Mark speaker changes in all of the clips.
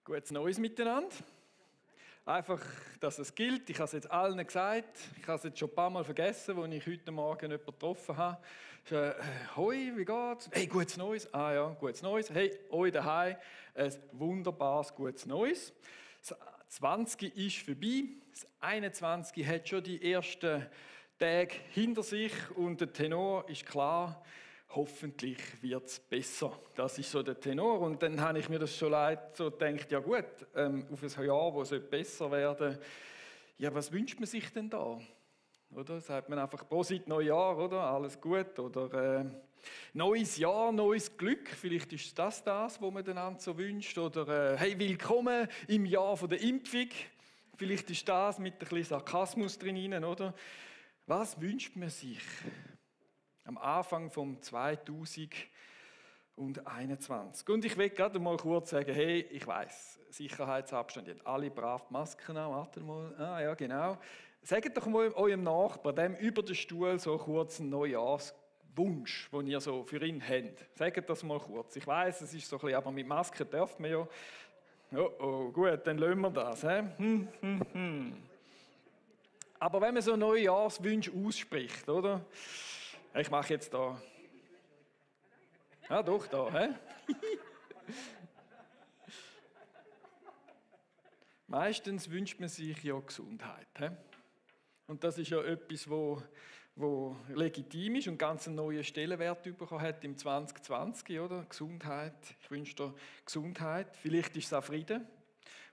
Speaker 1: Gutes Neues miteinander. Einfach, dass es gilt. Ich habe es jetzt allen gesagt. Ich habe es jetzt schon ein paar Mal vergessen, als ich heute Morgen jemanden getroffen habe. Hoi, wie geht's? Hey, gutes Neues. Ah ja, gutes Neues. Hey, euch daheim. Ein wunderbares gutes Neues. Das 20 ist vorbei. Das 21 hat schon die ersten Tage hinter sich. Und der Tenor ist klar. Hoffentlich wird es besser. Das ist so der Tenor. Und dann habe ich mir das schon so gedacht, ja gut, auf ein Jahr, wo es besser werden soll, ja, was wünscht man sich denn da? Oder? Sagt man einfach Prosit, Neujahr, oder? Alles gut. Oder neues Jahr, neues Glück. Vielleicht ist das, was man einander so wünscht. Oder hey, willkommen im Jahr von der Impfung. Vielleicht ist das mit ein bisschen Sarkasmus drin, oder? Was wünscht man sich? Am Anfang vom 2021. Und ich will gerade mal kurz sagen, hey, ich weiss, Sicherheitsabstand, ihr habt alle brav die Masken an, warte mal, ja genau. Sagt doch mal eurem Nachbarn, dem über den Stuhl, so kurz einen Neujahrswunsch, den ihr so für ihn habt. Sagt das mal kurz. Ich weiss, es ist so ein bisschen, aber mit Maske dürft man ja. Oh, gut, dann lassen wir das. Aber wenn man so Neujahrswünsche ausspricht, oder? Ich mache jetzt da. Ja, doch, da. Hä? Meistens wünscht man sich ja Gesundheit. Hä? Und das ist ja etwas, wo legitim ist und ganz einen neuen Stellenwert bekommen hat im 2020, oder? Gesundheit. Ich wünsche dir Gesundheit. Vielleicht ist es auch Frieden,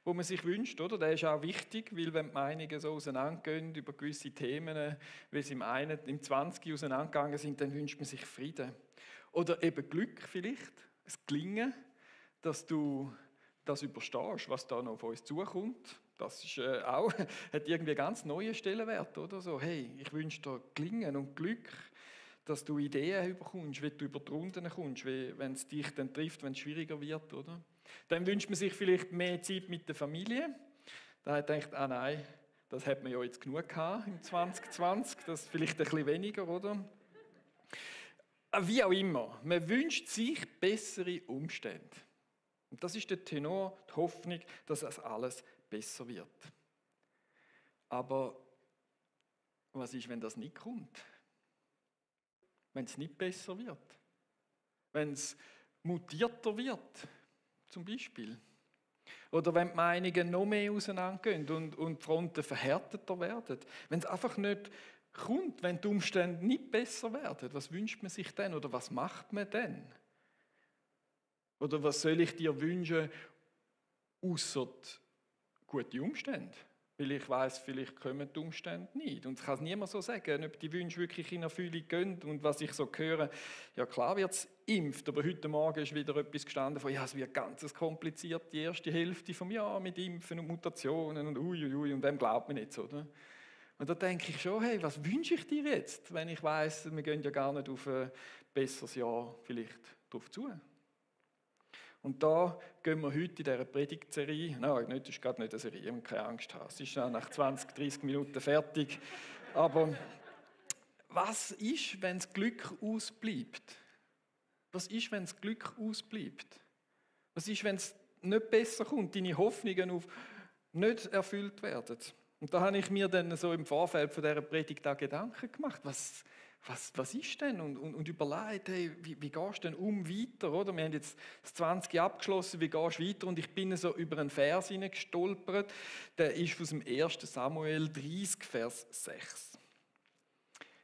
Speaker 1: wo man sich wünscht, oder? Der ist auch wichtig, weil wenn die Meinungen so auseinandergehen über gewisse Themen, wie sie im 20 auseinandergegangen sind, dann wünscht man sich Frieden. Oder eben Glück vielleicht, das Gelingen, dass du das überstehst, was da noch auf uns zukommt. Das ist auch, hat irgendwie einen ganz neuen Stellenwert, oder? So, hey, ich wünsche dir Gelingen und Glück, dass du Ideen bekommst, wie du über die Runden kommst, wenn es dich dann trifft, wenn es schwieriger wird, oder? Dann wünscht man sich vielleicht mehr Zeit mit der Familie. Da hat man gedacht, nein, das hat man ja jetzt genug gehabt im 2020, das vielleicht ein bisschen weniger, oder? Wie auch immer, man wünscht sich bessere Umstände. Und das ist der Tenor, die Hoffnung, dass es alles besser wird. Aber was ist, wenn das nicht kommt? Wenn es nicht besser wird? Wenn es mutierter wird, zum Beispiel? Oder wenn die Meinungen noch mehr auseinandergehen und die Fronten verhärteter werden? Wenn es einfach nicht kommt, wenn die Umstände nicht besser werden, was wünscht man sich denn? Oder was macht man denn? Oder was soll ich dir wünschen, ausser gute Umstände? Weil ich weiss, vielleicht kommen die Umstände nicht. Und es kann niemand so sagen, ob die Wünsche wirklich in Erfüllung gehen. Und was ich so höre, ja klar wird es impft, aber heute Morgen ist wieder etwas gestanden von, ja, es wird ganz kompliziert, die erste Hälfte vom Jahr mit Impfen und Mutationen und uiuiui, und dem glaubt man jetzt, oder? Und da denke ich schon, hey, was wünsche ich dir jetzt, wenn ich weiss, wir gehen ja gar nicht auf ein besseres Jahr vielleicht drauf zu. Und da gehen wir heute in dieser Predigtserie, nein, das ist gerade nicht eine Serie, und keine Angst haben, es ist nach 20, 30 Minuten fertig. Aber was ist, wenn das Glück ausbleibt? Was ist, wenn das Glück ausbleibt? Was ist, wenn es nicht besser kommt, deine Hoffnungen nicht erfüllt werden? Und da habe ich mir dann so im Vorfeld von dieser Predigt auch Gedanken gemacht, was ist denn? Und überlegt, hey, wie gehst du denn weiter? Oder? Wir haben jetzt das 20 abgeschlossen, wie gehst du weiter? Und ich bin so über einen Vers hineingestolpert, der ist aus dem 1. Samuel 30, Vers 6.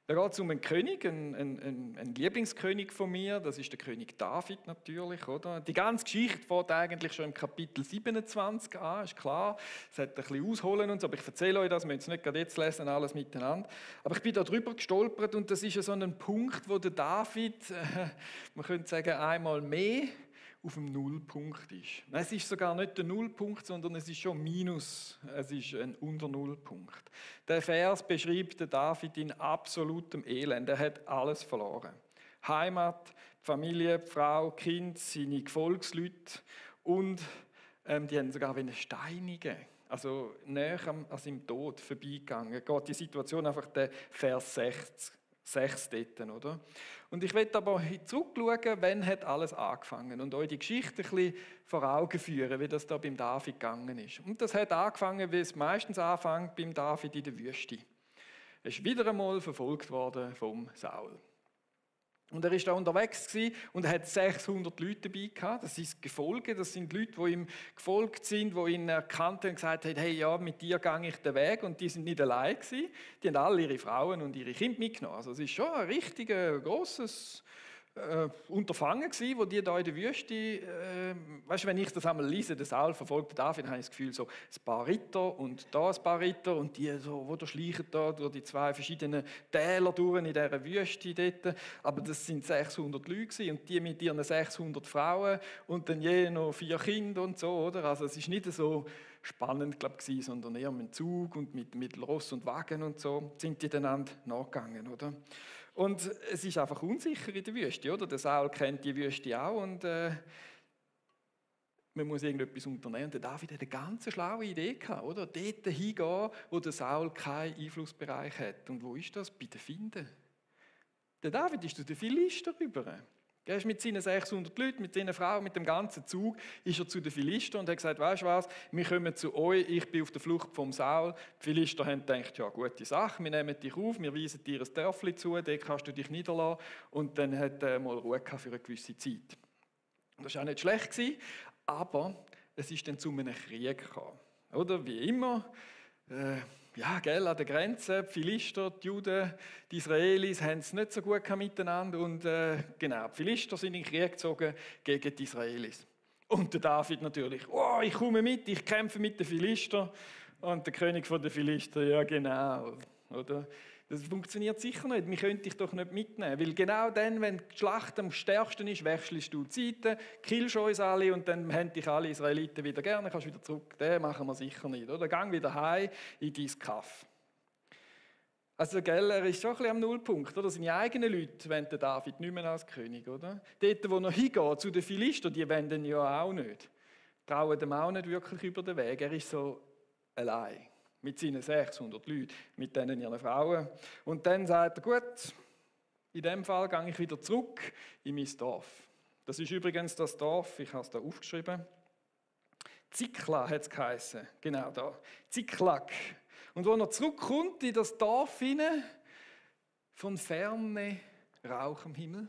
Speaker 1: Da geht es um einen König, einen Lieblingskönig von mir, das ist der König David natürlich, oder? Die ganze Geschichte fängt eigentlich schon im Kapitel 27 an, ist klar, es hat ein bisschen ausholen und so, aber ich erzähle euch das, wir müssen es nicht gerade jetzt lesen, alles miteinander. Aber ich bin da drüber gestolpert und das ist ja so ein Punkt, wo der David, man könnte sagen, einmal mehr auf dem Nullpunkt ist. Es ist sogar nicht der Nullpunkt, sondern es ist schon Minus. Es ist ein Unter-Nullpunkt. Der Vers beschreibt den David in absolutem Elend. Er hat alles verloren. Heimat, Familie, Frau, Kind, seine Gefolgsleute und die haben sogar eine Steinige. Also näher an seinem Tod vorbeigegangen. Geht die Situation einfach der Vers 6 6 dort, oder? Und ich will aber zurückschauen, wann hat alles angefangen und euch die Geschichte ein bisschen vor Augen führen, wie das da beim David gegangen ist. Und das hat angefangen, wie es meistens anfängt beim David in der Wüste. Er ist wieder einmal verfolgt worden vom Saul. Und er war da unterwegs und er hat 600 Leute dabei gehabt. Das ist Gefolge, das sind Leute, die ihm gefolgt sind, die ihn erkannt haben und gesagt haben, hey, ja, mit dir gehe ich den Weg. Und die sind nicht allein gewesen. Die haben alle ihre Frauen und ihre Kinder mitgenommen. Also es ist schon ein richtig grosses Unterfangen gewesen, wo die da in der Wüste, weißt du, wenn ich das einmal lese, der Saul verfolgt David, dann habe ich das Gefühl, so ein paar Ritter und da ein paar Ritter und die so, wo da schleichen da durch die 2 verschiedenen Täler durch in dieser Wüste dort. Aber das sind 600 Leute gewesen, und die mit ihren 600 Frauen und dann je noch 4 Kinder und so, oder? Also es ist nicht so spannend, glaube ich, sondern eher mit dem Zug und mit Ross und Wagen und so sind die einander nachgegangen, oder? Und es ist einfach unsicher in der Wüste, oder? Der Saul kennt die Wüste auch und man muss irgendetwas unternehmen. Der David hat eine ganz schlaue Idee gehabt, oder? Dort hingehen, wo der Saul keinen Einflussbereich hat. Und wo ist das? Bei den Finden. Der David ist zu den Philister rüber. Er ist mit seinen 600 Leuten, mit seinen Frauen, mit dem ganzen Zug, ist er zu den Philister und hat gesagt, weißt du was, wir kommen zu euch, ich bin auf der Flucht vom Saul. Die Philister haben gedacht, ja, gute Sache, wir nehmen dich auf, wir weisen dir ein Dörfli zu, dort kannst du dich niederlassen. Und dann hat er mal Ruhe gehabt für eine gewisse Zeit. Das war auch nicht schlecht gewesen, aber es ist dann zu einem Krieg gekommen. Oder wie immer, ja, gell, an der Grenze, die Philister, die Juden, die Israelis haben es nicht so gut miteinander und genau, die Philister sind in den Krieg gezogen gegen die Israelis. Und der David natürlich, oh, ich komme mit, ich kämpfe mit den Philistern. Und der König der Philister, ja genau, oder? Das funktioniert sicher nicht, wir können dich doch nicht mitnehmen, weil genau dann, wenn die Schlacht am stärksten ist, wechselst du die Seiten, killst uns alle und dann haben dich alle Israeliten wieder gerne, kannst wieder zurück, den machen wir sicher nicht, oder? Gang wieder heim in dein Kaff. Also gell, er ist schon ein bisschen am Nullpunkt, oder? Seine eigenen Leute wollen den David nicht mehr als König, oder? Dort, wo er hingeht, zu den Philistern, die wollen ihn ja auch nicht. Trauen dem auch nicht wirklich über den Weg, er ist so allein. Mit seinen 600 Leuten, mit denen ihren Frauen. Und dann sagt er, gut, in dem Fall gehe ich wieder zurück in mein Dorf. Das ist übrigens das Dorf, ich habe es da aufgeschrieben. Ziklag hat es geheissen, genau da. Ziklag. Und als er zurückkommt in das Dorf hinein, von ferne Rauch am Himmel.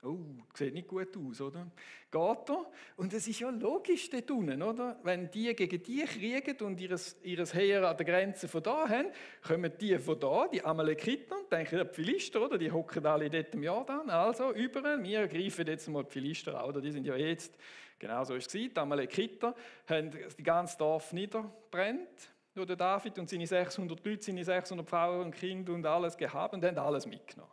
Speaker 1: Oh, sieht nicht gut aus, oder? Geht er? Und es ist ja logisch dort unten, oder? Wenn die gegen die kriegen und ihres Heer an der Grenze von da haben, kommen die von da, die Amalekiter, und denken, die Philister, oder? Die hocken alle dort im Jordan. Also, überall, wir greifen jetzt mal die Philister an, oder? Die sind ja jetzt, genau so ist es gewesen, die Amalekiter haben das ganze Dorf niederbrennt, durch den David und seine 600 Leute, seine 600 Frauen und Kinder und alles gehabt und haben alles mitgenommen.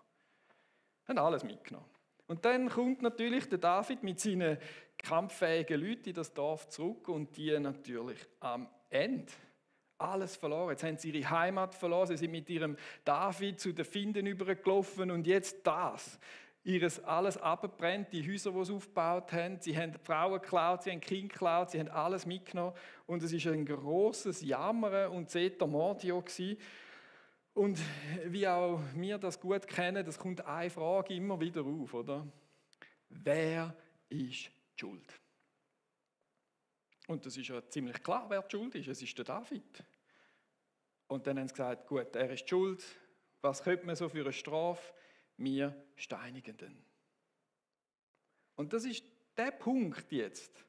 Speaker 1: Haben alles mitgenommen. Und dann kommt natürlich der David mit seinen kampffähigen Leuten in das Dorf zurück und die natürlich am Ende alles verloren. Jetzt haben sie ihre Heimat verloren, sie sind mit ihrem David zu den Finden übergelaufen und jetzt das. Ihres alles abbrennt, die Häuser, die sie aufgebaut haben. Sie haben Frauen geklaut, sie haben Kinder geklaut, sie haben alles mitgenommen. Und es war ein grosses Jammern und Zetermordio gewesen. Und wie auch wir das gut kennen, das kommt eine Frage immer wieder auf, oder? Wer ist schuld? Und das ist ja ziemlich klar, wer die Schuld ist. Es ist der David. Und dann haben sie gesagt, gut, er ist schuld. Was könnte man so für eine Strafe? Wir steinigen ihn. Und das ist der Punkt jetzt,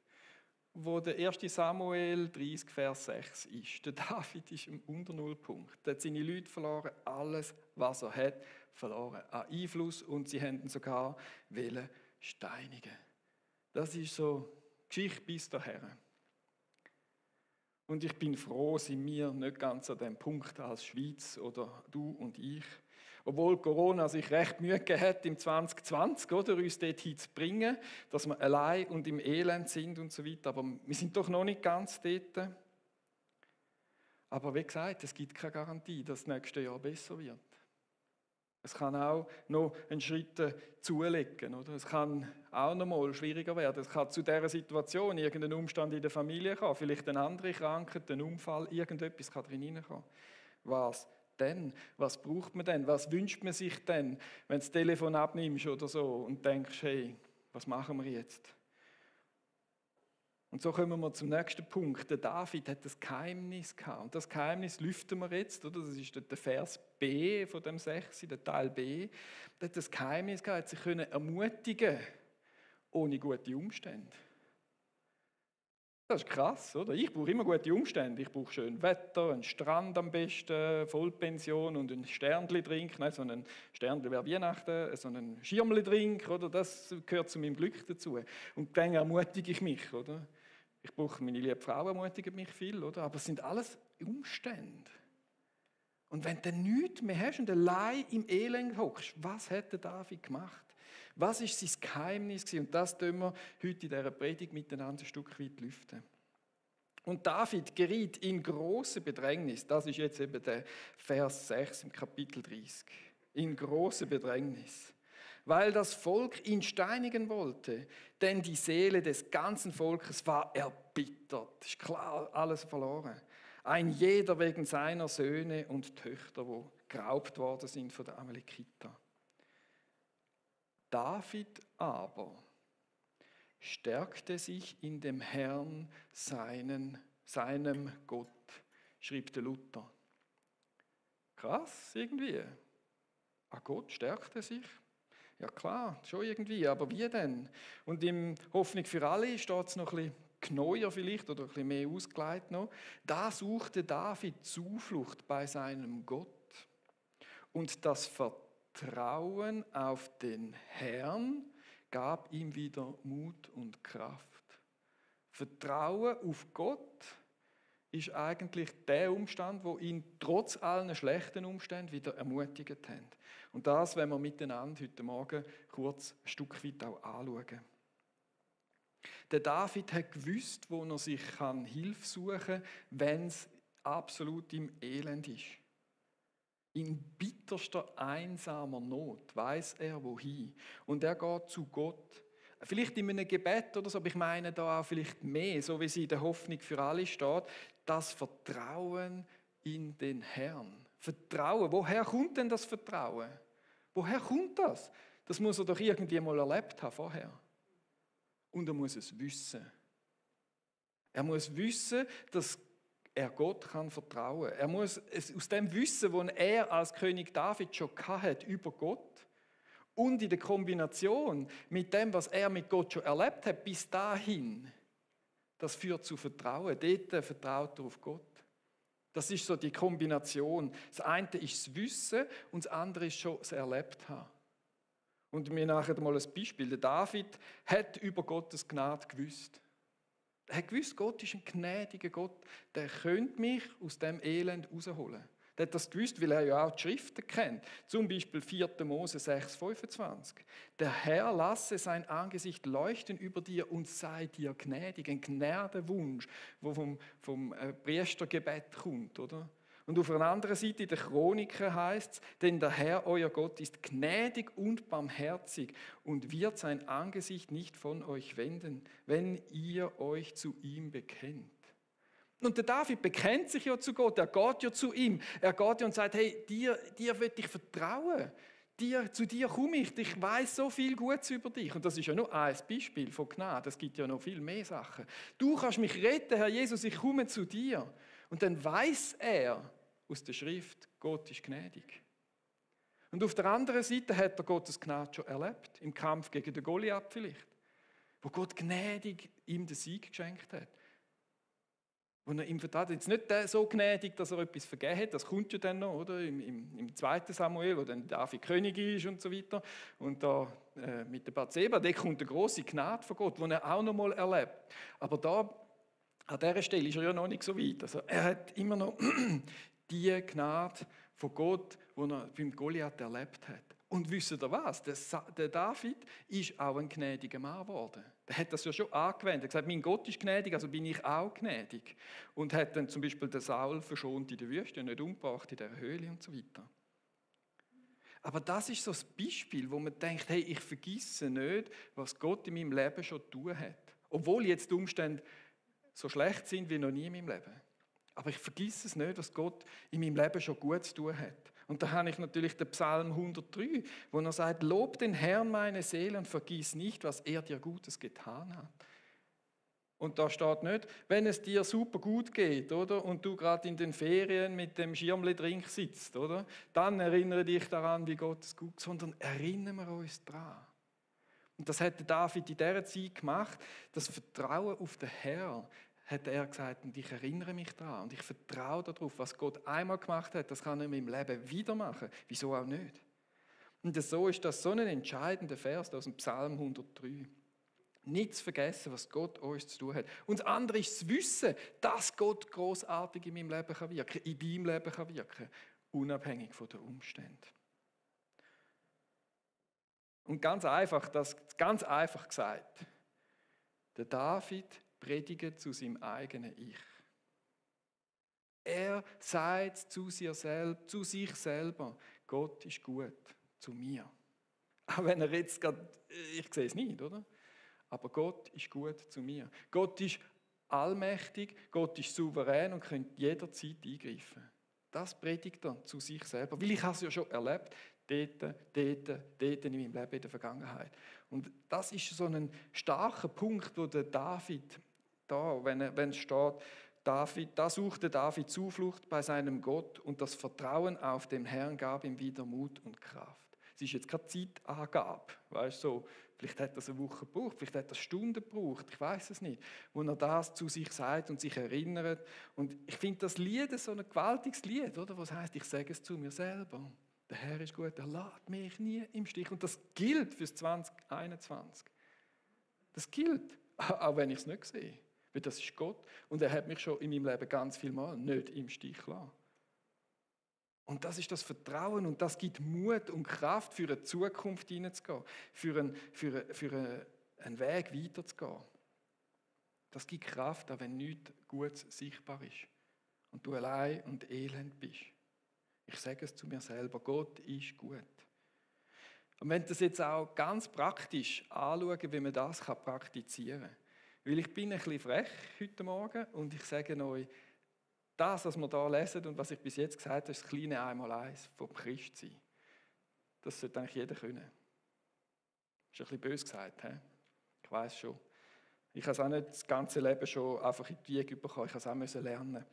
Speaker 1: wo der 1. Samuel 30, Vers 6 ist. Der David ist im Unternullpunkt. Er hat seine Leute verloren, alles, was er hat, verloren an Einfluss und sie wollten ihn sogar steinigen. Das ist so die Geschichte bis dahin. Und ich bin froh, sind wir nicht ganz an dem Punkt als Schweiz oder du und ich. Obwohl Corona sich recht Mühe gegeben hat, im 2020, oder, uns dorthin zu bringen, dass wir allein und im Elend sind und so weiter. Aber wir sind doch noch nicht ganz dort. Aber wie gesagt, es gibt keine Garantie, dass das nächste Jahr besser wird. Es kann auch noch einen Schritt zulegen, oder? Es kann auch noch mal schwieriger werden. Es kann zu dieser Situation irgendein Umstand in der Familie kommen, vielleicht eine andere Krankheit, ein Unfall, irgendetwas kann drin hineinkommen, was denn? Was braucht man denn? Was wünscht man sich denn, wenn du das Telefon abnimmst oder so und denkst, hey, was machen wir jetzt? Und so kommen wir zum nächsten Punkt. Der David hat das Geheimnis gehabt. Und das Geheimnis lüften wir jetzt, oder? Das ist der Vers B von dem 6, der Teil B. Der hat das Geheimnis gehabt, hat sich ermutigen ohne gute Umstände. Das ist krass, oder? Ich brauche immer gute Umstände. Ich brauche schön Wetter, einen Strand am besten, Vollpension und ein Sternli-Drink. Nein, so ein Sternli wäre Weihnachten, so ein Schirmli-Drink, oder? Das gehört zu meinem Glück dazu. Und dann ermutige ich mich, oder? Ich brauche, meine liebe Frau ermutigt mich viel, oder? Aber es sind alles Umstände. Und wenn du nichts mehr hast und allein im Elend hockst, was hat der David gemacht? Was war sein Geheimnis? Und das tun wir heute in dieser Predigt miteinander ein Stück weit lüften. Und David geriet in große Bedrängnis. Das ist jetzt eben der Vers 6 im Kapitel 30. In große Bedrängnis. Weil das Volk ihn steinigen wollte, denn die Seele des ganzen Volkes war erbittert. Ist klar, alles verloren. Ein jeder wegen seiner Söhne und Töchter, wo geraubt worden sind von der Amalekiter. David aber stärkte sich in dem Herrn, seinem Gott, schrieb der Luther. Krass, irgendwie. Gott stärkte sich. Ja klar, schon irgendwie, aber wie denn? Und im Hoffnung für alle steht es noch ein bisschen genauer vielleicht oder ein bisschen mehr ausgelegt noch. Da suchte David Zuflucht bei seinem Gott. Und das Vertrauen auf den Herrn gab ihm wieder Mut und Kraft. Vertrauen auf Gott ist eigentlich der Umstand, wo ihn trotz allen schlechten Umständen wieder ermutigt hat. Und das wollen wir miteinander heute Morgen kurz ein Stück weit auch anschauen. Der David hat gewusst, wo er sich Hilfe suchen kann, wenn es absolut im Elend ist. In bitterster, einsamer Not weiss er, wohin. Und er geht zu Gott. Vielleicht in einem Gebet oder so, aber ich meine da auch vielleicht mehr, so wie es in der Hoffnung für alle steht, das Vertrauen in den Herrn. Vertrauen, woher kommt denn das Vertrauen? Woher kommt das? Das muss er doch irgendwie mal erlebt haben vorher. Und er muss es wissen. Er muss wissen, dass er Gott kann vertrauen. Er muss es aus dem Wissen, das er als König David schon hatte über Gott und in der Kombination mit dem, was er mit Gott schon erlebt hat, bis dahin, das führt zu Vertrauen. Dort vertraut er auf Gott. Das ist so die Kombination. Das eine ist das Wissen und das andere ist schon das Erlebt haben. Und wir nachher mal ein Beispiel. Der David hat über Gottes Gnade gewusst. Er hat gewusst, Gott ist ein gnädiger Gott, der könnte mich aus dem Elend rausholen. Er hat das gewusst, weil er ja auch die Schriften kennt. Zum Beispiel 4. Mose 6,25. Der Herr lasse sein Angesicht leuchten über dir und sei dir gnädig. Ein Gnadewunsch, der vom Priestergebet kommt, oder? Und auf einer anderen Seite, in der Chroniker heißt es, denn der Herr, euer Gott, ist gnädig und barmherzig und wird sein Angesicht nicht von euch wenden, wenn ihr euch zu ihm bekennt. Und der David bekennt sich ja zu Gott, er geht ja zu ihm. Er geht ja und sagt, hey, dir will ich vertrauen. Zu dir komme ich weiß so viel Gutes über dich. Und das ist ja nur ein Beispiel von Gnade, es gibt ja noch viel mehr Sachen. Du kannst mich retten, Herr Jesus, ich komme zu dir. Und dann weiß er aus der Schrift, Gott ist gnädig. Und auf der anderen Seite hat er Gottes Gnade schon erlebt, im Kampf gegen den Goliath vielleicht, wo Gott gnädig ihm den Sieg geschenkt hat. Und er ihm vertraut, jetzt nicht so gnädig, dass er etwas vergeben hat, das kommt ja dann noch, oder? Im 2. Samuel, wo dann David König ist und so weiter. Und da mit der Bathseba, da kommt eine grosse Gnade von Gott, die er auch noch mal erlebt. Aber da, an dieser Stelle ist er ja noch nicht so weit. Also er hat immer noch die Gnade von Gott, die er beim Goliath erlebt hat. Und wisst ihr was? Der David ist auch ein gnädiger Mann geworden. Der hat das ja schon angewendet. Er hat gesagt, mein Gott ist gnädig, also bin ich auch gnädig. Und hat dann zum Beispiel den Saul verschont in der Wüste, nicht umgebracht in der Höhle und so weiter. Aber das ist so das Beispiel, wo man denkt, hey, ich vergesse nicht, was Gott in meinem Leben schon getan hat. Obwohl jetzt die Umstände so schlecht sind wie noch nie in meinem Leben. Aber ich vergesse es nicht, dass Gott in meinem Leben schon gut zu tun hat. Und da habe ich natürlich den Psalm 103, wo er sagt, lob den Herrn meine Seele und vergiss nicht, was er dir Gutes getan hat. Und da steht nicht, wenn es dir super gut geht, oder? Und du gerade in den Ferien mit dem Schirmli drin sitzt, oder? Dann erinnere dich daran, wie Gott es gut ist, sondern erinnern wir uns daran. Und das hat David in dieser Zeit gemacht, das Vertrauen auf den Herrn, hat er gesagt, und ich erinnere mich daran und ich vertraue darauf, was Gott einmal gemacht hat, das kann er in meinem Leben wieder machen. Wieso auch nicht? Und so ist das so ein entscheidender Vers aus dem Psalm 103. Nicht zu vergessen, was Gott uns zu tun hat. Und das andere ist zu wissen, dass Gott großartig in meinem Leben kann wirken, in deinem Leben kann wirken, unabhängig von den Umständen. Und ganz einfach gesagt, der David predigt zu seinem eigenen Ich. Er sagt zu sich selber, Gott ist gut zu mir. Auch wenn er jetzt gerade, ich sehe es nicht, oder? Aber Gott ist gut zu mir. Gott ist allmächtig, Gott ist souverän und könnte jederzeit eingreifen. Das predigt er zu sich selber, weil ich es ja schon erlebt, dort in meinem Leben in der Vergangenheit. Und das ist so ein starker Punkt, wo der David da, wenn es steht, da suchte David Zuflucht bei seinem Gott und das Vertrauen auf den Herrn gab ihm wieder Mut und Kraft. Es ist jetzt keine Zeitangabe, weißt du, so, vielleicht hat das eine Woche gebraucht, vielleicht hat das Stunden gebraucht, ich weiß es nicht, wo er das zu sich sagt und sich erinnert. Und ich finde das Lied so ein gewaltiges Lied, oder? Was heißt, ich sage es zu mir selber. Der Herr ist gut, er lässt mich nie im Stich. Und das gilt fürs 2021. Das gilt, auch wenn ich es nicht sehe. Weil das ist Gott und er hat mich schon in meinem Leben ganz viel Mal nicht im Stich gelassen. Und das ist das Vertrauen und das gibt Mut und Kraft, für eine Zukunft hineinzugehen, für einen Weg weiterzugehen. Das gibt Kraft, auch wenn nichts Gutes sichtbar ist und du allein und elend bist. Ich sage es zu mir selber, Gott ist gut. Und wenn das jetzt auch ganz praktisch anschauen, wie man das praktizieren kann. Weil ich bin ein bisschen frech heute Morgen und ich sage euch, das, was wir hier lesen und was ich bis jetzt gesagt habe, ist das kleine Einmaleins vom Christsein. Das sollte eigentlich jeder können. Das ist ein bisschen böse gesagt, he? Ich weiß schon. Ich habe es auch nicht das ganze Leben schon einfach in die Wiege bekommen, ich musste es auch lernen.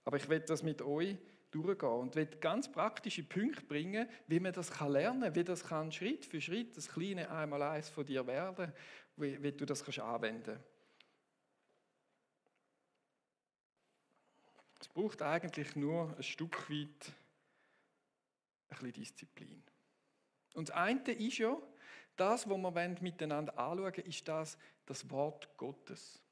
Speaker 1: Aber ich will das mit euch durchgehen und will ganz praktische Punkte bringen, wie man das lernen kann, wie das kann Schritt für Schritt das kleine Einmaleins von dir werden, wie du das anwenden kannst. Es braucht eigentlich nur ein Stück weit ein bisschen Disziplin. Und das eine ist ja, das, was wir miteinander anschauen wollen, ist das Wort Gottes.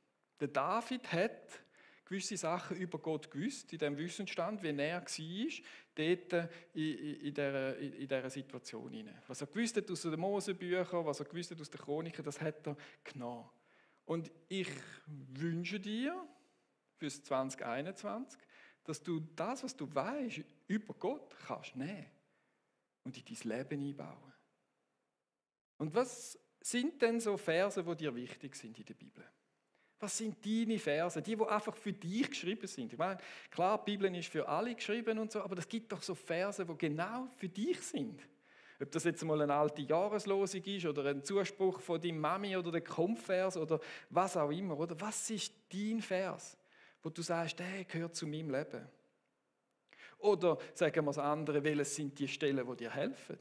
Speaker 1: Der David hat gewisse Sachen über Gott gewusst, in dem Wissensstand, wie er war, dort in dieser Situation hinein. Was er gewusst hat aus den Mosebüchern, was er gewusst hat aus den Chroniken, das hat er genommen. Und ich wünsche dir, fürs 2021, dass du das, was du weißt, über Gott kannst nehmen und in dein Leben einbauen. Und was sind denn so Verse, die dir wichtig sind in der Bibel? Was sind deine Verse, die einfach für dich geschrieben sind? Ich meine, klar, die Bibel ist für alle geschrieben und so, aber es gibt doch so Verse, die genau für dich sind. Ob das jetzt mal eine alte Jahreslosung ist oder ein Zuspruch von deiner Mami oder der Kompfvers oder was auch immer. Oder was ist dein Vers, wo du sagst, der gehört zu meinem Leben? Oder sagen wir das andere, welches sind die Stellen, die dir helfen?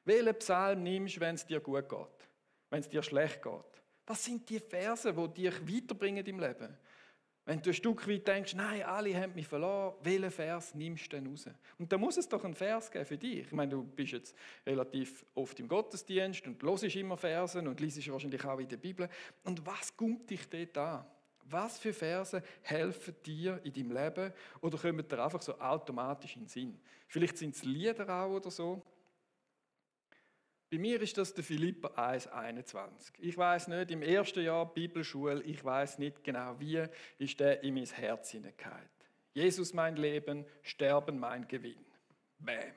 Speaker 1: Welchen Psalm nimmst du, wenn es dir gut geht, wenn es dir schlecht geht? Was sind die Verse, die dich weiterbringen im Leben? Wenn du ein Stück weit denkst, nein, alle haben mich verloren, welchen Vers nimmst du denn raus? Und da muss es doch einen Vers geben für dich. Ich meine, du bist jetzt relativ oft im Gottesdienst und hörst immer Verse und liest wahrscheinlich auch in der Bibel. Und was kommt dich dort an? Was für Verse helfen dir in deinem Leben oder kommen dir einfach so automatisch in den Sinn? Vielleicht sind es Lieder auch oder so. Bei mir ist das der Philipper 1,21. Ich weiß nicht, im ersten Jahr Bibelschule, ich weiß nicht genau wie, ist der in mein Herz hineingehauen. Jesus mein Leben, Sterben mein Gewinn. Bäm.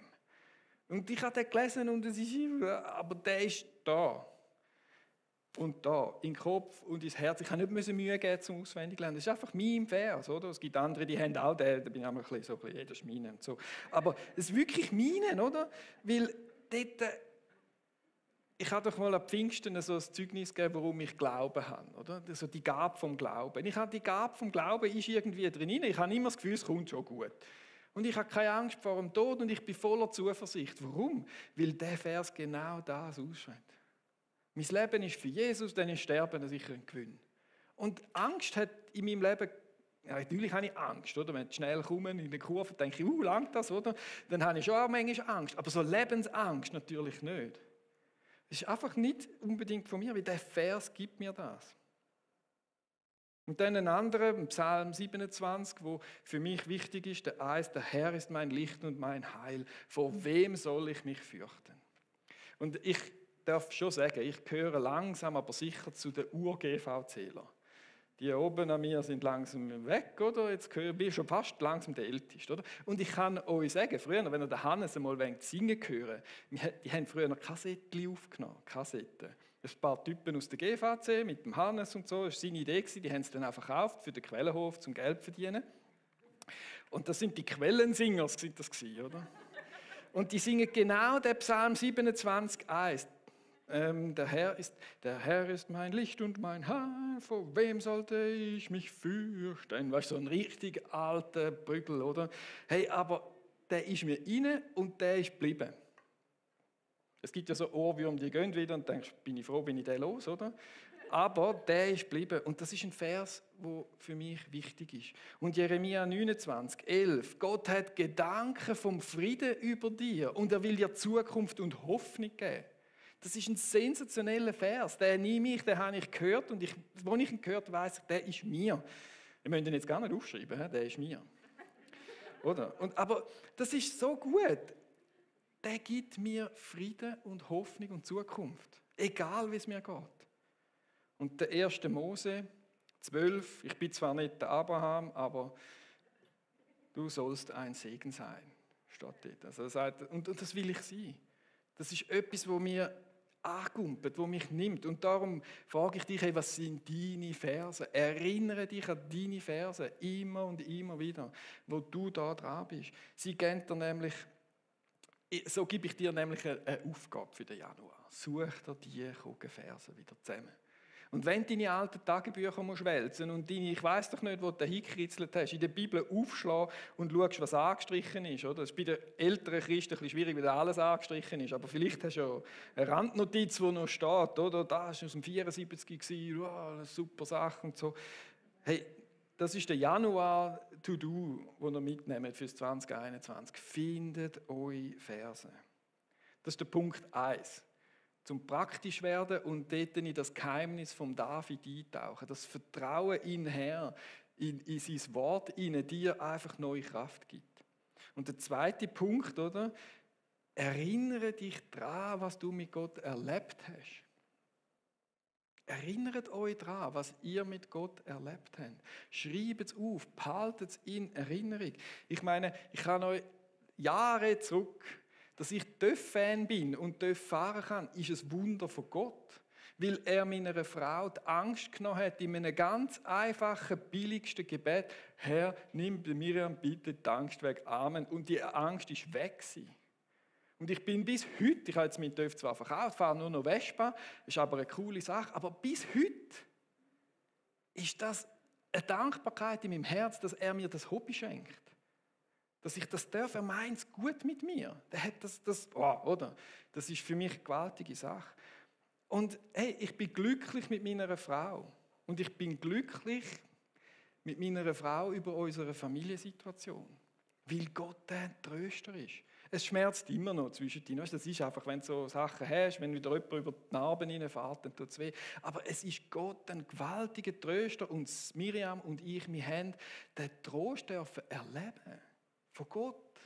Speaker 1: Und ich habe den gelesen und es ist, aber der ist da. und da, in den Kopf und ins Herz. Ich musste nicht Mühe geben zum Auswendiglernen. Das ist einfach mein Vers, oder? Es gibt andere, die haben auch den, da bin ich auch ein bisschen so, jeder ist meine und so. Aber es ist wirklich meine, oder? Weil dort, ich habe doch mal am Pfingsten so ein Zeugnis gegeben, warum ich Glauben habe, oder? So die Gabe vom Glauben. Ich habe die Gabe vom Glauben ist irgendwie drin. Ich habe immer das Gefühl, es kommt schon gut. Und ich habe keine Angst vor dem Tod und ich bin voller Zuversicht. Warum? Weil der Vers genau das ausschreibt. Mein Leben ist für Jesus, dann ist Sterben sicher ein Gewinn. Und Angst hat in meinem Leben, ja, natürlich habe ich Angst, oder? Wenn ich schnell komme in der Kurve, denke ich, langt das, oder? Dann habe ich schon auch manchmal Angst. Aber so Lebensangst natürlich nicht. Das ist einfach nicht unbedingt von mir, weil der Vers gibt mir das. Und dann ein anderer, Psalm 27, wo für mich wichtig ist, der heißt, der Herr ist mein Licht und mein Heil. Vor wem soll ich mich fürchten? Und ich darf schon sagen, ich gehöre langsam, aber sicher zu den Ur-GV-Zählern. Die oben an mir sind langsam weg, oder? Jetzt bin ich schon fast langsam der Älteste, oder? Und ich kann euch sagen, früher, wenn ihr den Hannes einmal singen hören, die haben früher noch Kassettchen aufgenommen, Kassetten. Ein paar Typen aus der GVC mit dem Hannes und so, das war seine Idee, die haben es dann auch verkauft für den Quellenhof zum Geld verdienen. Und das sind die Quellensingers, sind das gewesen, oder? Und die singen genau den Psalm 27,1. Der Herr ist mein Licht und mein Heil, vor wem sollte ich mich fürchten? Weißt du, so ein richtig alter Prügel, oder? Hey, aber der ist mir rein und der ist geblieben. Es gibt ja so Ohrwürmer, die gehen wieder und denkst, bin ich froh, bin ich den los, oder? Aber der ist geblieben. Und das ist ein Vers, der für mich wichtig ist. Und Jeremia 29,11. Gott hat Gedanken vom Frieden über dir und er will dir Zukunft und Hoffnung geben. Das ist ein sensationeller Vers. Den nehme ich, den habe ich gehört und als ich ihn gehört habe, weiss ich, der ist mir. Ich möchte ihn jetzt gar nicht aufschreiben, der ist mir. Oder? Aber das ist so gut. Der gibt mir Frieden und Hoffnung und Zukunft. Egal, wie es mir geht. Und der 1. Mose 12, ich bin zwar nicht der Abraham, aber du sollst ein Segen sein, steht dort. Also er sagt, und das will ich sein. Das ist etwas, wo mir angumpelt, wo mich nimmt. Und darum frage ich dich, hey, was sind deine Verse? Erinnere dich an deine Verse immer und immer wieder, wo du da dran bist. Sie geben dir nämlich, so gebe ich dir nämlich eine Aufgabe für den Januar. Such dir die Verse wieder zusammen. Und wenn du deine alten Tagebücher musst wälzen und deine, ich weiss doch nicht, wo du hingekritzelt hast, in der Bibel aufschlagen und schaust, was angestrichen ist. Oder? Das ist bei den älteren Christen ein bisschen schwierig, weil alles angestrichen ist. Aber vielleicht hast du ja eine Randnotiz, die noch steht. Oder? Da war aus dem 74, wow, eine super Sache und so. Hey, das ist der Januar-To-Do, den ihr mitnehmt für das 2021. Findet eure Verse. Das ist der Punkt 1. Zum praktisch werden und dort in das Geheimnis vom David eintauchen. Das Vertrauen in den Herrn, in sein Wort, in dir einfach neue Kraft gibt. Und der zweite Punkt, oder? Erinnere dich daran, was du mit Gott erlebt hast. Erinnert euch daran, was ihr mit Gott erlebt habt. Schreibt es auf, behaltet es in Erinnerung. Ich meine, ich kann euch Jahre zurück, dass ich TÜV-Fan bin und TÜV fahren kann, ist ein Wunder von Gott. Weil er meiner Frau die Angst genommen hat, in einem ganz einfachen, billigsten Gebet: Herr, nimm bei Miriam bitte die Angst weg. Amen. Und die Angst ist weg gewesen. Und ich bin bis heute, ich habe jetzt meinen TÜV zwar verkauft, fahre nur noch Vespa, ist aber eine coole Sache, aber bis heute ist das eine Dankbarkeit in meinem Herz, dass er mir das Hobby schenkt. Dass ich das darf, er meint es gut mit mir. Der hat oder? Das ist für mich eine gewaltige Sache. Und hey, ich bin glücklich mit meiner Frau. Und ich bin glücklich mit meiner Frau über unsere Familiensituation. Weil Gott der Tröster ist. Es schmerzt immer noch zwischen dir. Das ist einfach, wenn du so Sachen hast, wenn wieder jemand über die Narben reinfährt, dann tut es weh. Aber es ist Gott ein gewaltiger Tröster. Und Miriam und ich, wir haben den Trost dürfen erleben. Von Gott.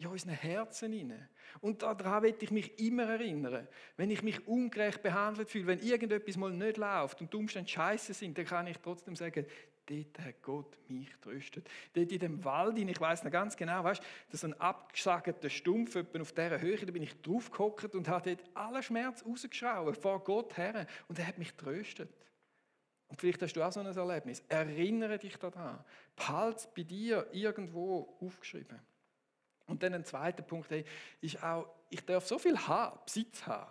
Speaker 1: in unseren Herzen hinein. Und daran will ich mich immer erinnern. Wenn ich mich ungerecht behandelt fühle, wenn irgendetwas mal nicht läuft und die Umstände scheiße sind, dann kann ich trotzdem sagen, dort hat Gott mich tröstet. Dort in dem Wald, ich weiss noch ganz genau, weißt, das ist ein abgesagter Stumpf, etwa auf dieser Höhe, da bin ich draufgehockt und habe dort allen Schmerz rausgeschraubt, vor Gott her. Und er hat mich tröstet. Und vielleicht hast du auch so ein Erlebnis. Erinnere dich daran. Behalte es bei dir irgendwo aufgeschrieben. Und dann ein zweiter Punkt ist auch, ich darf so viel haben, Besitz haben,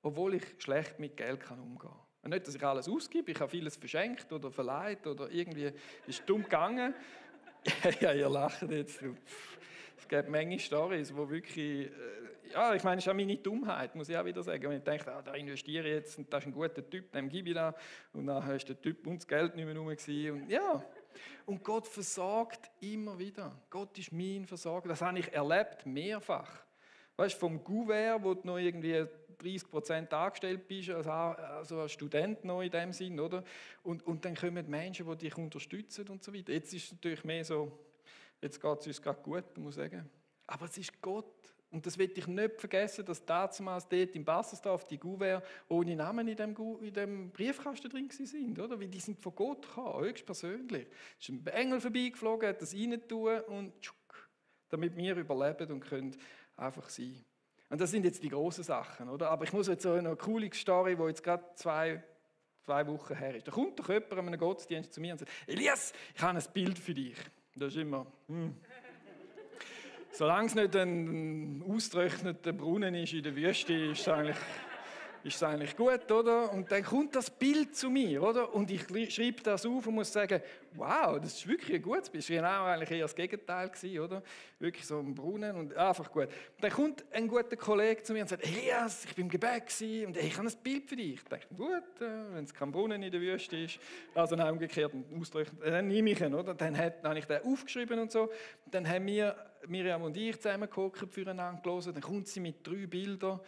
Speaker 1: obwohl ich schlecht mit Geld umgehen kann. Und nicht, dass ich alles ausgebe, ich habe vieles verschenkt oder verleiht oder irgendwie ist dumm gegangen. Ja, ihr lacht jetzt. Es gibt Menge Storys, wo wirklich, ja, ich meine, es ist auch meine Dummheit, muss ich auch wieder sagen. Wenn ich denke, da investiere ich jetzt und das ist ein guter Typ, dem gebe ich da. Und dann ist der Typ und das Geld nicht mehr rum gewesen. Und ja, und Gott versorgt immer wieder. Gott ist mein Versorger. Das habe ich erlebt, mehrfach. Weißt du, vom Gouverneur, wo du noch irgendwie 30% angestellt bist, also als Student noch in dem Sinn, oder? Und dann kommen Menschen, die dich unterstützen und so weiter. Jetzt ist es natürlich mehr so, jetzt geht es uns gerade gut, muss ich sagen. Aber es ist Gott. Und das will ich nicht vergessen, dass damals dort im Bassersdorf die Gouverneur ohne Namen in dem Briefkasten drin sind, oder? Weil die sind von Gott gekommen, höchstpersönlich. Es ist ein Engel vorbeigeflogen, hat das reintun und tschuk, damit wir überleben und können einfach sein. Und das sind jetzt die grossen Sachen, oder? Aber ich muss jetzt so eine coole Story, die jetzt gerade zwei Wochen her ist. Da kommt doch jemand an einem Gottesdienst zu mir und sagt, Elias, ich habe ein Bild für dich. Das ist immer, Solange es nicht ein ausgetrockneter Brunnen ist in der Wüste, ist es eigentlich gut, oder? Und dann kommt das Bild zu mir, oder? Und ich schreibe das auf und muss sagen, wow, das ist wirklich ein gutes Bild. Das war genau eigentlich eher das Gegenteil gewesen, oder? Wirklich so ein Brunnen und einfach gut. Und dann kommt ein guter Kollege zu mir und sagt, Elias, ich bin im Gebet gewesen und ich habe ein Bild für dich. Ich denke, gut, wenn es kein Brunnen in der Wüste ist, also nein, umgekehrt, dann nehme ich ihn, oder? Dann habe ich den aufgeschrieben und so. Dann haben Miriam und ich zusammengehockt, füreinander gelesen. Dann kommt sie mit 3 Bildern.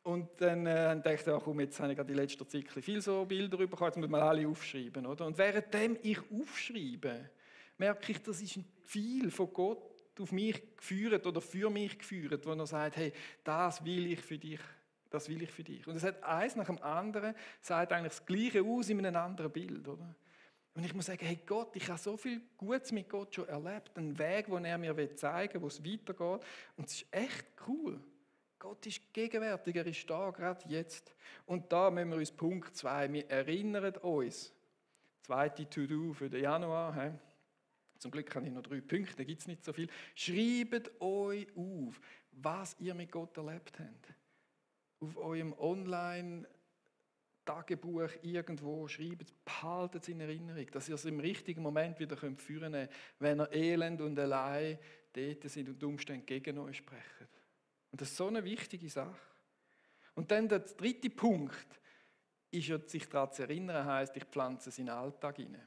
Speaker 1: Und dann dachte ich, komm, jetzt habe ich gerade in letzter Zeit viel so Bilder bekommen, jetzt muss man alle aufschreiben. Oder? Und währenddem ich aufschreibe, merke ich, das ist viel von Gott auf mich geführt oder für mich geführt, wo er sagt, hey, das will ich für dich. Das will ich für dich. Und es hat eins nach dem anderen, sagt eigentlich das Gleiche aus in einem anderen Bild. Oder? Und ich muss sagen, hey Gott, ich habe so viel Gutes mit Gott schon erlebt, einen Weg, den er mir zeigen will, wo es weitergeht. Und es ist echt cool. Gott ist gegenwärtig, er ist da, gerade jetzt. Und da müssen wir uns Punkt 2, wir erinnern uns, zweite To-Do für den Januar, he? Zum Glück habe ich noch 3 Punkte, da gibt es nicht so viel. Schreibt euch auf, was ihr mit Gott erlebt habt. Auf eurem Online-Tagebuch irgendwo schreibt, behaltet es in Erinnerung, dass ihr es im richtigen Moment wieder führen könnt, wenn ihr elend und allein dort sind und die Umstände gegen euch sprechen. Und das ist so eine wichtige Sache. Und dann der 3. Punkt ist ja, sich daran zu erinnern, heisst, ich pflanze es in den Alltag hinein.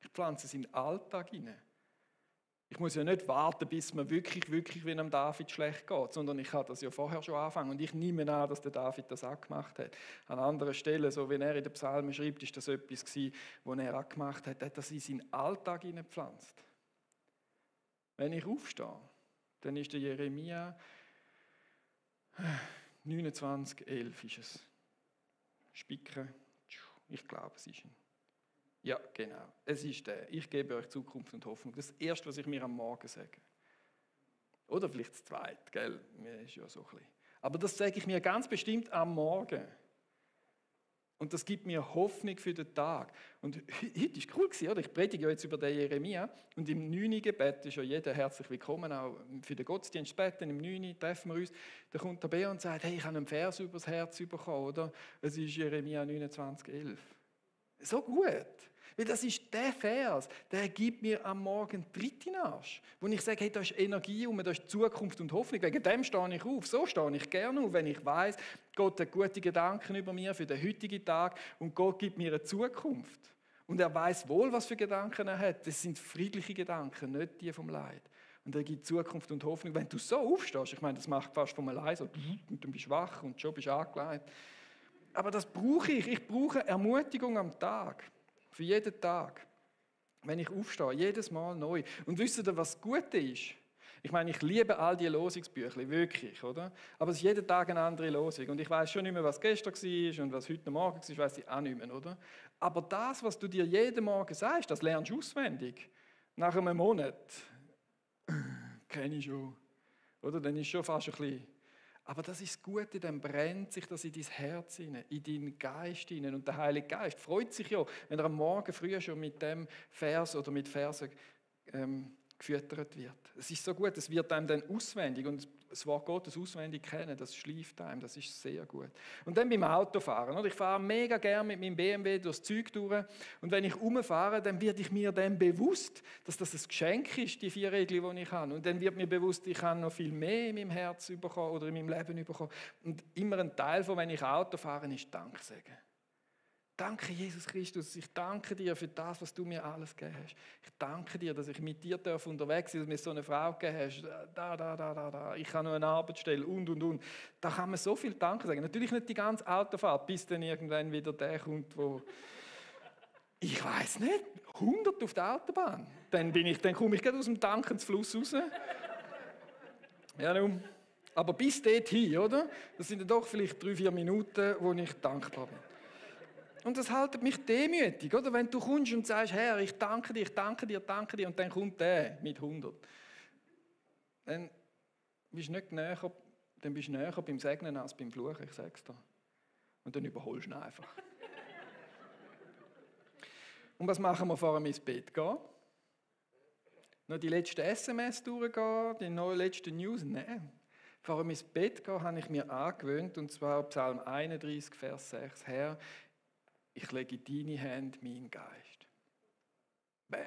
Speaker 1: Ich pflanze es in den Alltag hinein. Ich muss ja nicht warten, bis mir wirklich, wie einem David schlecht geht, sondern ich kann das ja vorher schon anfangen. Und ich nehme an, dass der David das auch gemacht hat. An anderen Stellen, so wie er in den Psalmen schreibt, ist das etwas gewesen, was er auch gemacht hat. Er hat das in seinen Alltag hineingepflanzt. Wenn ich aufstehe, dann ist der Jeremia 29,11 ist es. Spicken. Ich glaube, es ist ein. Ja, genau. Es ist der. Ich gebe euch Zukunft und Hoffnung. Das ist das Erste, was ich mir am Morgen sage. Oder vielleicht das Zweite, gell? Mir ist ja so ein bisschen. Aber das sage ich mir ganz bestimmt am Morgen. Und das gibt mir Hoffnung für den Tag. Und heute war cool, oder? Ich predige ja jetzt über den Jeremia. Und im 9. Gebet ist ja jeder herzlich willkommen, auch für den Gottesdienst später, im 9. treffen wir uns. Da kommt der Bär und sagt, hey, ich habe einen Vers übers Herz bekommen, oder? Es ist Jeremia 29,11. So gut. Weil das ist der Vers, der gibt mir am Morgen Tritt in den Arsch. Wo ich sage, hey, da ist Energie da ist Zukunft und Hoffnung. Wegen dem stehe ich auf. So stehe ich gerne auf, wenn ich weiss, Gott hat gute Gedanken über mir für den heutigen Tag und Gott gibt mir eine Zukunft. Und er weiß wohl, was für Gedanken er hat. Das sind friedliche Gedanken, nicht die vom Leid. Und er gibt Zukunft und Hoffnung. Wenn du so aufstehst, ich meine, das macht fast von allein so, und du bist wach und schon bist angelegt. Aber das brauche ich. Ich brauche Ermutigung am Tag. Für jeden Tag. Wenn ich aufstehe, jedes Mal neu. Und wisst ihr, was das Gute ist? Ich meine, ich liebe all die Losungsbücher, wirklich, oder? Aber es ist jeden Tag eine andere Losung. Und ich weiß schon nicht mehr, was gestern war und was heute Morgen war, weiß ich auch nicht mehr, oder? Aber das, was du dir jeden Morgen sagst, das lernst du auswendig. Nach einem Monat kenne ich schon. Oder? Dann ist schon fast ein bisschen. Aber das ist das Gute, dann brennt sich das in dein Herz hinein, in deinen Geist hinein. Und der Heilige Geist freut sich ja, wenn er am Morgen früh schon mit dem Vers oder mit Versen gefüttert wird. Es ist so gut, es wird einem dann auswendig und das Wort Gottes auswendig kennen, das schleift einem, das ist sehr gut. Und dann beim Autofahren, oder? Ich fahre mega gerne mit meinem BMW durchs Zeug durch und wenn ich rumfahre, dann werde ich mir dann bewusst, dass das ein Geschenk ist, die 4 Räder, die ich habe. Und dann wird mir bewusst, ich kann noch viel mehr in meinem Herz bekommen oder in meinem Leben bekommen. Und immer ein Teil von, wenn ich Auto fahre, ist Dank sagen. Danke, Jesus Christus. Ich danke dir für das, was du mir alles gegeben hast. Ich danke dir, dass ich mit dir unterwegs bin, dass du mir so eine Frau gegeben hast. Da. Ich habe noch eine Arbeitsstelle und. Da kann man so viel Danke sagen. Natürlich nicht die ganze Autofahrt, bis dann irgendwann wieder der kommt, wo ich weiß nicht, 100 auf der Autobahn. Dann komme ich gerade aus dem Dankensfluss raus. Ja, nun. Aber bis dorthin, oder? Das sind dann doch vielleicht 3-4 Minuten, wo ich dankbar bin. Und das hält mich demütig, oder? Wenn du kommst und sagst, Herr, ich danke dir, und dann kommt der mit 100. Dann bist du nicht näher, beim Segnen als beim Fluchen, ich sage es dir. Und dann überholst du ihn einfach. Und was machen wir vor dem ins Bett gehen? Noch die letzten SMS durchgehen, die letzten News? Nein. Vor dem ins Bett gehen habe ich mir angewöhnt, und zwar Psalm 31, Vers 6. Herr, ich lege in deine Hände meinen Geist. Bäm.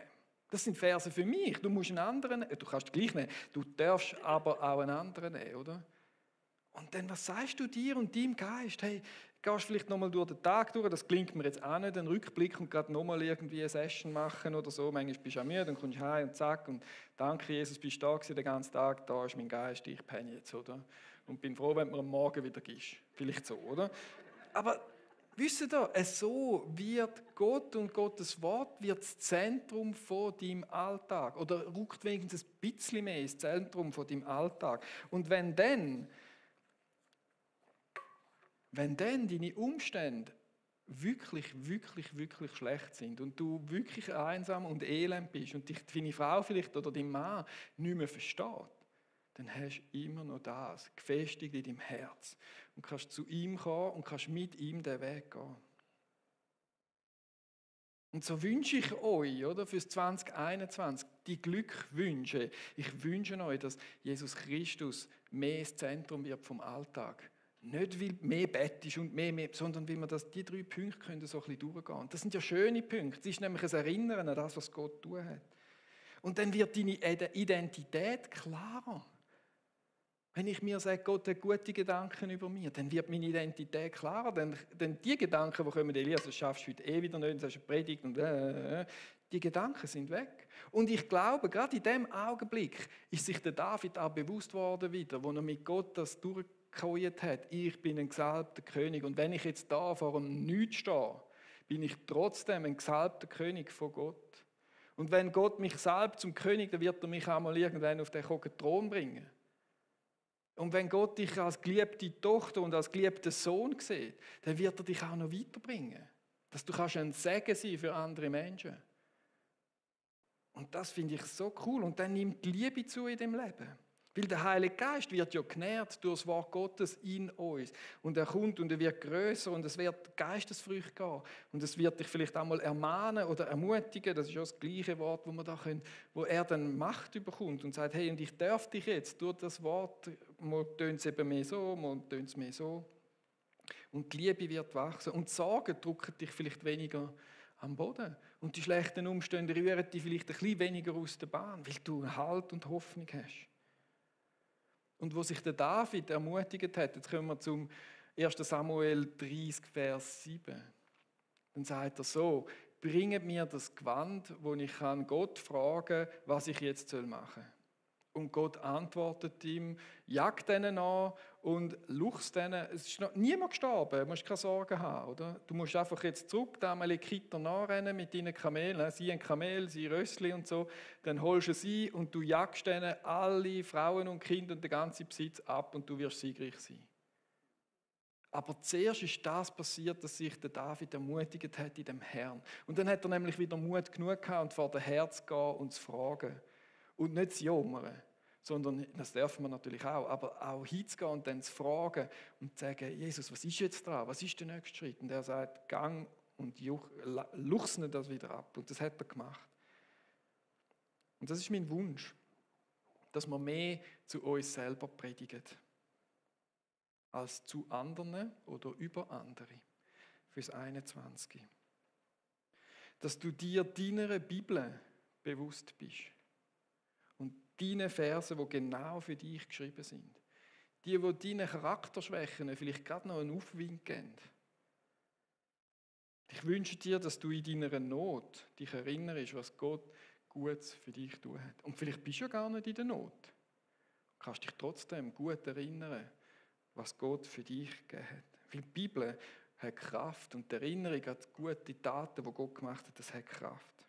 Speaker 1: Das sind Verse für mich. Du musst einen anderen, du kannst gleich nehmen, du darfst aber auch einen anderen nehmen, oder? Und dann, was sagst du dir und deinem Geist? Hey, gehst vielleicht nochmal durch den Tag durch, das klingt mir jetzt auch nicht, einen Rückblick und gerade nochmal irgendwie eine Session machen oder so. Manchmal bist du auch müde, dann kommst du heim und zack und danke Jesus, bist du da gewesen den ganzen Tag, da ist mein Geist, ich penne jetzt, oder? Und bin froh, wenn du mir am Morgen wieder gibst. Vielleicht so, oder? Aber wisst ihr, so wird Gott und Gottes Wort wird das Zentrum von deinem Alltag. Oder rückt wenigstens ein bisschen mehr ins Zentrum von deinem Alltag. Und wenn dann deine Umstände wirklich schlecht sind und du wirklich einsam und elend bist und dich deine Frau vielleicht oder dein Mann nicht mehr versteht, dann hast du immer noch das gefestigt in deinem Herz und kannst zu ihm kommen und kannst mit ihm den Weg gehen. Und so wünsche ich euch, oder, fürs 2021, die Glückwünsche. Ich wünsche euch, dass Jesus Christus mehr das Zentrum wird vom Alltag. Nicht, weil mehr Bett ist und mehr, sondern weil wir die 3 Punkte können so ein bisschen durchgehen. Und das sind ja schöne Punkte. Das ist nämlich ein Erinnern an das, was Gott tun hat. Und dann wird deine Identität klarer. Wenn ich mir sage, Gott hat gute Gedanken über mich, dann wird meine Identität klarer. Denn die Gedanken, die kommen, Elias, das schaffst du heute wieder nicht, das ist eine Predigt und die Gedanken sind weg. Und ich glaube, gerade in dem Augenblick ist sich der David auch bewusst worden wieder, wo er mit Gott das durchgeholt hat. Ich bin ein gesalbter König und wenn ich jetzt da vor einem Nichts stehe, bin ich trotzdem ein gesalbter König von Gott. Und wenn Gott mich salbt zum König, dann wird er mich auch mal irgendwann auf den Thron bringen. Und wenn Gott dich als geliebte Tochter und als geliebten Sohn sieht, dann wird er dich auch noch weiterbringen. Dass du ein Segen sein für andere Menschen. Und das finde ich so cool. Und dann nimmt die Liebe zu in dem Leben. Weil der Heilige Geist wird ja genährt durch das Wort Gottes in uns. Und er kommt und er wird grösser und es wird Geistesfrüchte gehen. Und es wird dich vielleicht einmal ermahnen oder ermutigen. Das ist ja das gleiche Wort, wo er dann Macht bekommt und sagt, hey, und ich darf dich jetzt durch das Wort, mal tönt es eben mehr so, mal tönt es mehr so. Und die Liebe wird wachsen. Und die Sorgen drücken dich vielleicht weniger am Boden. Und die schlechten Umstände rühren dich vielleicht ein bisschen weniger aus der Bahn, weil du Halt und Hoffnung hast. Und wo sich der David ermutigt hat, jetzt kommen wir zum 1. Samuel 30, Vers 7. Dann sagt er so, bringet mir das Gewand, wo ich kann Gott fragen, was ich jetzt machen soll. Und Gott antwortet ihm, jagt denen an und luchst denen. Es ist noch niemand gestorben, du musst keine Sorgen haben. Oder? Du musst einfach jetzt zurück, die Amalekiter nachrennen mit deinen Kamelen. Sie haben Kamel, sie Rössli und so. Dann holst du sie und du jagst denen alle Frauen und Kinder und den ganzen Besitz ab und du wirst siegreich sein. Aber zuerst ist das passiert, dass sich der David ermutigt hat in dem Herrn. Und dann hat er nämlich wieder Mut genug gehabt, und vor den Herrn zu gehen und zu fragen. Und nicht zu jammern, sondern, das dürfen wir natürlich auch, aber auch hinzugehen und dann zu fragen und zu sagen, Jesus, was ist jetzt dran? Was ist der nächste Schritt? Und er sagt, gang und luchsne das wieder ab. Und das hat er gemacht. Und das ist mein Wunsch, dass wir mehr zu uns selber predigen, als zu anderen oder über andere. Fürs 21. Dass du dir deiner Bibel bewusst bist. Und deine Verse, die genau für dich geschrieben sind. Die deinen Charakterschwächen vielleicht gerade noch einen Aufwind geben. Ich wünsche dir, dass du in deiner Not dich erinnerst, was Gott Gutes für dich tun hat. Und vielleicht bist du ja gar nicht in der Not. Du kannst dich trotzdem gut erinnern, was Gott für dich gegeben hat. Weil die Bibel hat Kraft und die Erinnerung an die guten Taten, die Gott gemacht hat, das hat Kraft.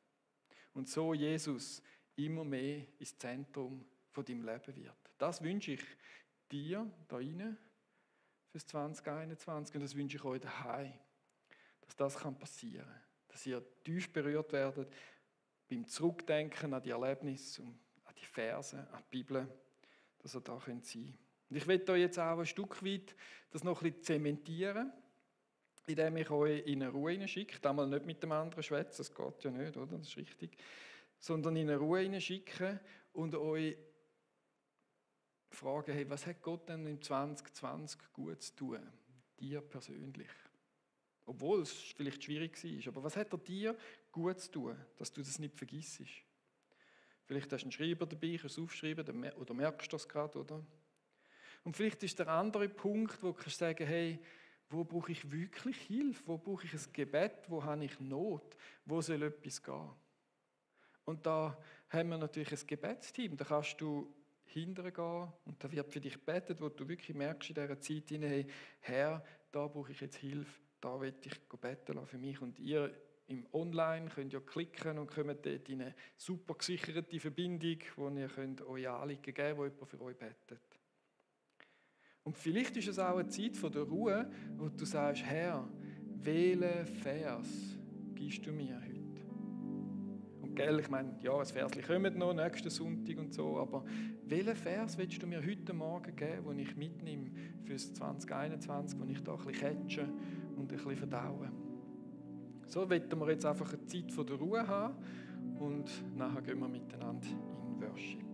Speaker 1: Und so Jesus immer mehr ins Zentrum von deinem Leben wird. Das wünsche ich dir da rein fürs 2021 und das wünsche ich euch daheim, dass das passieren kann. Dass ihr tief berührt werdet beim Zurückdenken an die Erlebnisse, an die Verse, an die Bibel, dass ihr da sein könnt. Und ich werde euch jetzt auch ein Stück weit das noch ein bisschen zementieren, indem ich euch in eine Ruhe hineinschicke. Damals nicht mit dem anderen schwätzen, das geht ja nicht, oder? Das ist richtig. Sondern in eine Ruhe hineinschicken und euch fragen, hey, was hat Gott denn im 2020 gut zu tun? Dir persönlich. Obwohl es vielleicht schwierig war. Aber was hat er dir gut zu tun, dass du das nicht vergisst? Vielleicht hast du einen Schreiber dabei, kannst du es aufschreiben oder merkst du das gerade, oder? Und vielleicht ist der andere Punkt, wo du sagen kannst, hey, wo brauche ich wirklich Hilfe? Wo brauche ich ein Gebet? Wo habe ich Not? Wo soll etwas gehen? Und da haben wir natürlich ein Gebetsteam. Da kannst du hintergehen und da wird für dich gebetet, wo du wirklich merkst in dieser Zeit, hey, Herr, da brauche ich jetzt Hilfe, da will ich beten lassen für mich. Und ihr im Online könnt ja klicken und kommt dort in eine super gesicherte Verbindung, wo ihr könnt euch Anliegen geben könnt, wo jemand für euch betet. Und vielleicht ist es auch eine Zeit von der Ruhe, wo du sagst, Herr, welchen Vers gibst du mir heute? Und gell, ich meine, ja, ein Versli kommt noch, nächsten Sonntag und so, aber welchen Vers willst du mir heute Morgen geben, den ich mitnehme fürs 2021, wo ich da ein bisschen catche und ein bisschen verdaue? So wollen wir jetzt einfach eine Zeit von der Ruhe haben und nachher gehen wir miteinander in Worship.